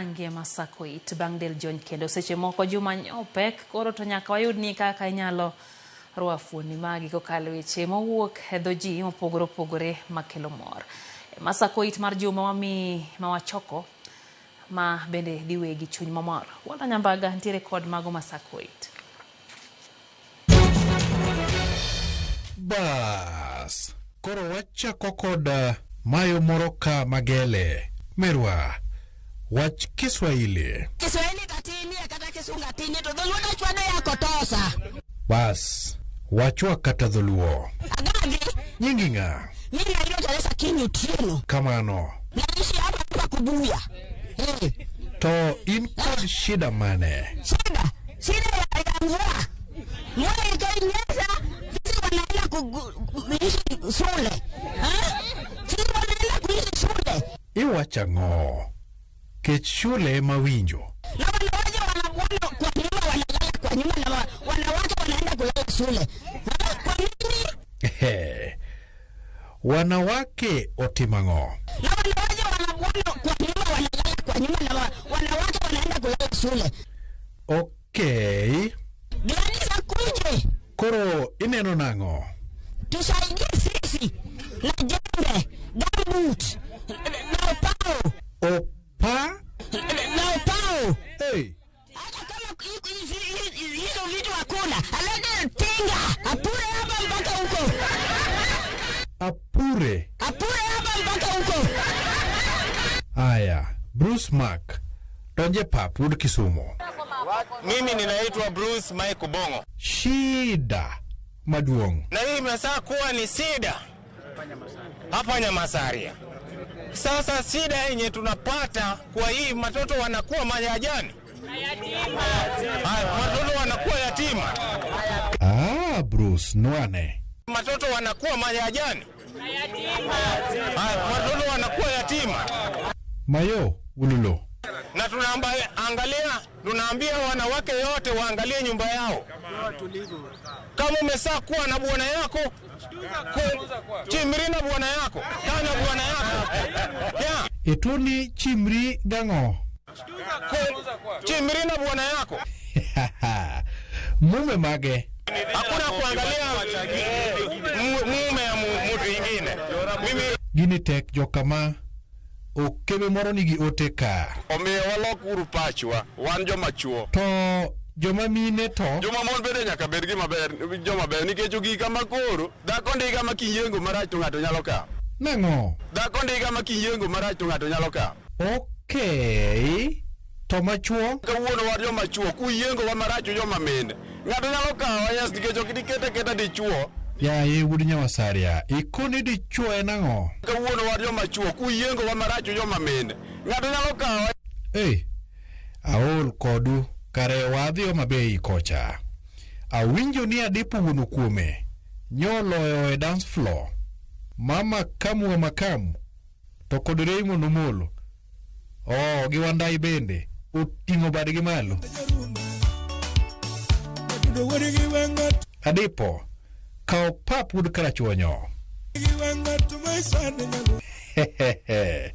warangie Masakoit bang' del jony kendo seche moko juma nyopek koro to nyaka wayud ni kaka inyalo rwa fuoni magi kokalo weche mowuok e dho ji mopogore opogore makelo mor. Masakoit mar juma wami ma wachoko ma bende diwe gi chuny mamor. Walter Nyambaga nitiere kod mago Masakoit. Bas, koro wachako kod mayo moro ka magele. Merwa, wach Kiswahili. Kiswahili tatinie kata Kisungu tinie to dholuo dachwado yako tosa. Bas, wachwa kata dholuo. Agagi, Nyingi ng'a? mimi naitwa Teresa Kinyi Otieno. Kamano. Naishi hapa hapa Kubuya. Eh, To in kod shida mane? shida shida ya mvua. Mvua ikinyesha sisi wanaenda kuishi shule. Ha? Sisi wanaenda kuishi shule. Iwacho ang'o? Kech shule ema winjo. Na wanawake wanabwana kwa nyuma wanalala kwa nyuma na wanawake wanaenda kulala shule. Ha? Kwa nini? Ehe. Wanawake otimo ang'o? Na wanawake wanabwana kwa nyuma wanalala kwa nyuma na wanawake wanaenda kulala shule. Okay. Gladys akuje Koro ineno nang'o? tusaidie sisi na jembe, gumboot na upao Opa? na upao. Hey. Hata kama hizo vitu hakuna, alete tinga apure hapa mpaka huko, Apure. apure hapa mpaka huko. Aya, Bruce Mark. Donje pap wuod Kisumu. Mimi ninaitwa Bruce Mike Bongo, Shida maduong'. na hii imesaa kuwa ni shida hapa Nyamasaria. Sasa shida yenye tunapata kwa hii, watoto wanakuwa mayajani, haya, watoto wanakuwa yatima, Ah, Bruce, nwane. watoto wanakuwa mayajani, haya, watoto wanakuwa yatima, Mayo, Wululo. Na tunaangalia, tunaambia wanawake yote waangalie nyumba yao. Kama umesaa kuwa na bwana yako, chimri na bwana yako, kaa na bwana yako yeah. Ituni chimri gang'o? Chimri na bwana yako, Mume mage. Hakuna kuangalia mume ya mtu ingine. Mimi Gini tek jokama. Okebe moro nigi ote ka. Omiyo walok uru pachwa, wan joma chuo. To joma mine to Joma mon bende nyaka bed gima ber, joma ber nikech ogik kama koro dhako ndiga ma kiyiengo marach to ng'ato nyalo kawo. Nang'o? Dhako ndiga ma kiyiengo marach to ng'ato nyalo kawo. Okay. To machuo? Kawuono wan joma chuo, kuyiengo wa marach to joma mine. Ng'ato nyalo kawo yes nikech ok dikete keta dichuo. Yaye wuod Nyawasaria, ikoni dichuo en ang'o? Kawuono wan joma chuo, kuyiengo wa marach to joma mine. Ng'ato nyalo kawo. Ei, aol kodu kare wadhi Homa Bay kocha. Awinjo ni adipo wuon kuome. Nyoloyo e dance floor. Mama kamu wa makamu. To kod Raymond Omolo. Oh, gi Wandai bende. Oting'o badgi malo. Adipo, kaw pap wuod Karachuonyo. Hehehe.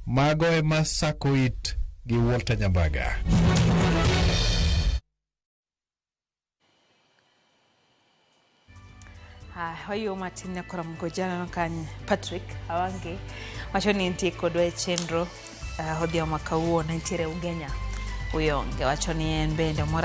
Mago ema sako it gi Walter Nyambaga. Wayuo matin ne koro mgojana kany Patrick Awange wacho ni nitie kodwa e chenro odhiambo ma kawuono nitiere Ugenya Uyonge wacho ni en bende omor.